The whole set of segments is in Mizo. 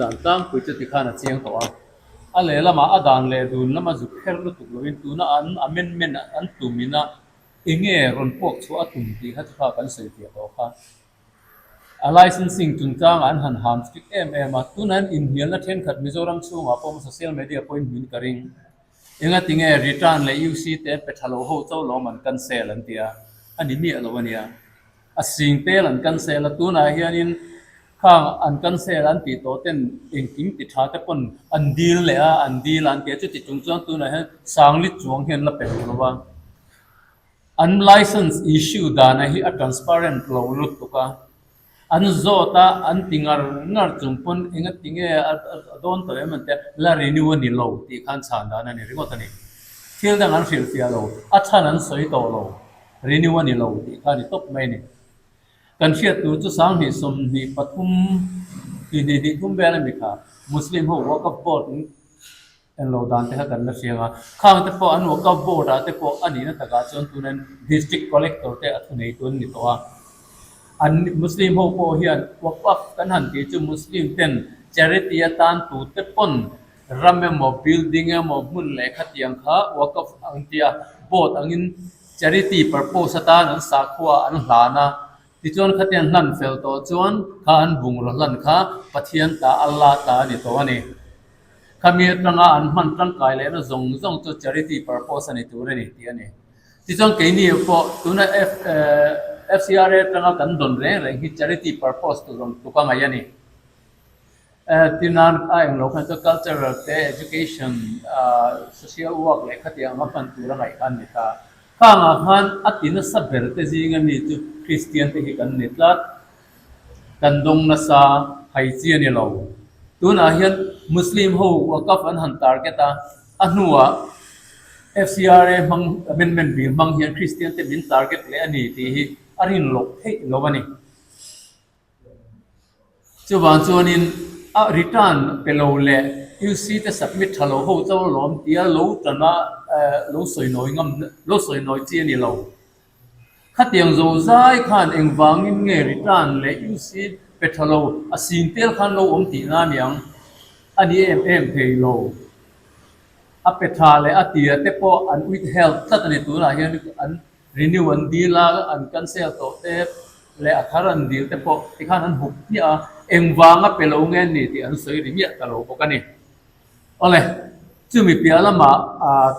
Dan tlangpui chu tikhan a chiang tawh a, a lehlamah a dan leh dun lama zuk kher lutuk loin tuna an amendment an tumin a enge rawn puak chhuah a tum tih kha chu kha kan sawi fiah tawh kha. A licensing chungchangah an han ham strict em em a, tunah hian inhnialna thenkhat Mizoram chhungah pawh social media pawhin hmin ka ring. Engatinge return leh UC te an pe tha lo ho cho lawm an cancel an ti a, a ni miah lo a nia. A sing tel an cancel a, tunah hianin khang an cancel an tih tawh ten engkim ti tha te pawn an dil leh a, an dil a an ti a, chuti chung chuan tunah hian sangli chuang hian la pe duh lo a. An license issue dana hi a transparent lo lutuk a, an zawt a, an ti ngar ngar chung pawn engati nge a dawn tawh em an tia, la renew a ni lo tih khan chhan dan a ni ringawt a ni. Thil dang an hrilhfiah lo, a chhan an sawi tawh lo, renew a ni lo tih kha a ni tawp mai a ni. Kan hriat tur chu 2023 tih hnih thum vel a mi kha Muslim ho Waqf Board En lo dan te kha kan la hriang a, khang te pawh an Waqf Board ah te pawh a nihna takah chuan tunin District Collector te a thuneitu an ni tawh a. An Muslim ho pawh hian Waqf kan han tih chu Muslim ten charity atan tute pawn ram emaw building emaw hmun leh khatiang kha Waqf ang tia board angin charity purpose atan an sakhua an hlan a. Tichuan khatiang hlan fel tawh chuan kha an bungraw hlan kha Pathian ta Allah ta a ni tawh a ni. Khami atanga an hman tangkai lehna zawng zawng chu charity purpose a ni tur a ni tih a ni. Tichuan keini pawh tuna FCRA atanga kan dawn reng reng hi charity purpose tur ang tluk a ngaih a ni. Tinan a englo khan chuan cultural te, education, social work leh khatiang anga hman tur a ngaih kha a ni ta. Khangah khan a ti nasa ber te zinga mi chu Kristian te hi kan ni tlat. Kan dawng nasa hai chi a ni lo. Tunah hian Muslim ho Waqf an han target a, a hnuah FCRA hmang amendment bill hmang hian Kristian te min target leh a ni tih hi a rin loh theih lo a ni. Chuvang chuanin a return pe lo leh UC te submit tha lo ho cho lawm tia lo tana lo sawi nawi ngam lo sawi nawi chi a ni lo. Khatiang zo zai khan engvangin nge return leh UC pe tha lo a sing tel khan lo awm tihna a niang a ni em em thei lo. A pe tha leh a tia te pawh an withheld tlat a ni tunah hian an renew an dil a an cancel tawh te leh a thar an dil te pawh tikhan an hup hmiah a engvanga pe lo nge ni tih an sawi ri miah ta lo bawk a ni. Awle, chumi piah lamah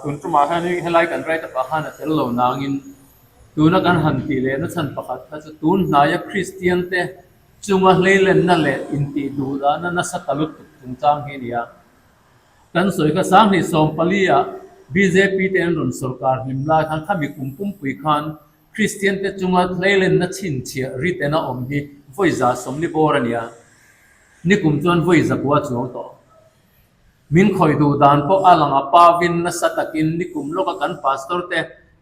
tun tumah hian helai kan write up ah khan a tel lo nangin tuna kan han tih lehna chhan pakhat kha chu tun hnaia Kristian te chunga hleilenna leh intih duhdahna nasa ta lutuk chungchang hi a ni a. Kan sawi kha 2014 ah bjp te an rawn sorkar hlim lai khan khami kum pumpui khan Kristian te chunga hleilenna chhinchhiah written a awm hi vawi 140 bawr a ni a. Nikum chuan vawi zakua chuang tawh. Min khawih duh dan pawh a lang a pavin nasa takin nikum lawka kan pastor te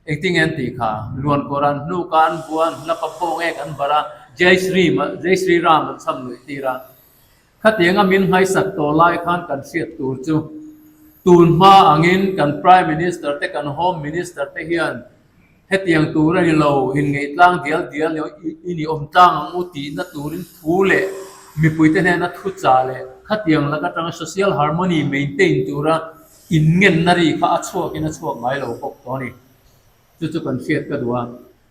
engtinge an tih kha? Luan kawr an hnuk a, an bua, an hlap a, pawng ek an barh a, Jai Shri Jai Shri Ram an chham luih tir a. Khatianga min nghaisak tawh lai khan kan hriat tur chu tun hma angin kan Prime Minister te kan Home Minister te hian Hetiang tur a ni lo, inngeihtlang dial dial i ni awm tlang ang u tihna turin thu leh mipuite hnena thuchah leh khatiang lak atanga social harmony maintain tura inngenna ri kha a chhuakin a chhuak ngai lo bawk tawh a ni. Chu chu kan hriat ka duh a.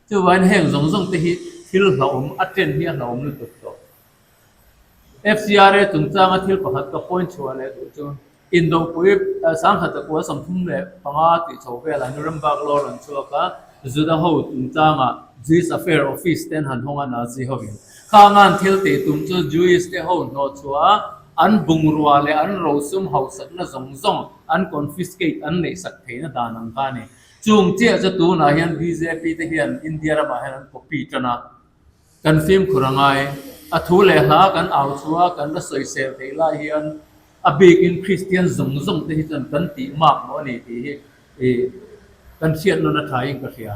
Chuvangin heng zawng zawng te hi thil hlauhawm a chen hi a hlauhawm lutuk tawh. FCRA chungchanga thil pakhat ka point chhuah leh duh chu Indopui 1935 tih chho velah Nuremberg law rawn chhuak a, Juda ho chungchanga Jewish Affair Office te an han hawng a Nazi hovin. Khangan thil tih tum chu Jewish te ho hnawh chhuah a, an bungrua leh an rosum hausakna zawng zawng an confiscate an neihsak theihna dan ang kha a ni. Chung chiah chu tunah hian bjp te hian India ramah hian an copy tan a. Kan fimkhur a ngai. A thu leh hla kan au chhuah a, kan la sawisel theih lai hian a bikin Kristian zawng zawng te hi chuan kan tih mak maw a ni tih hi kan hriat nawn a thain ka hria.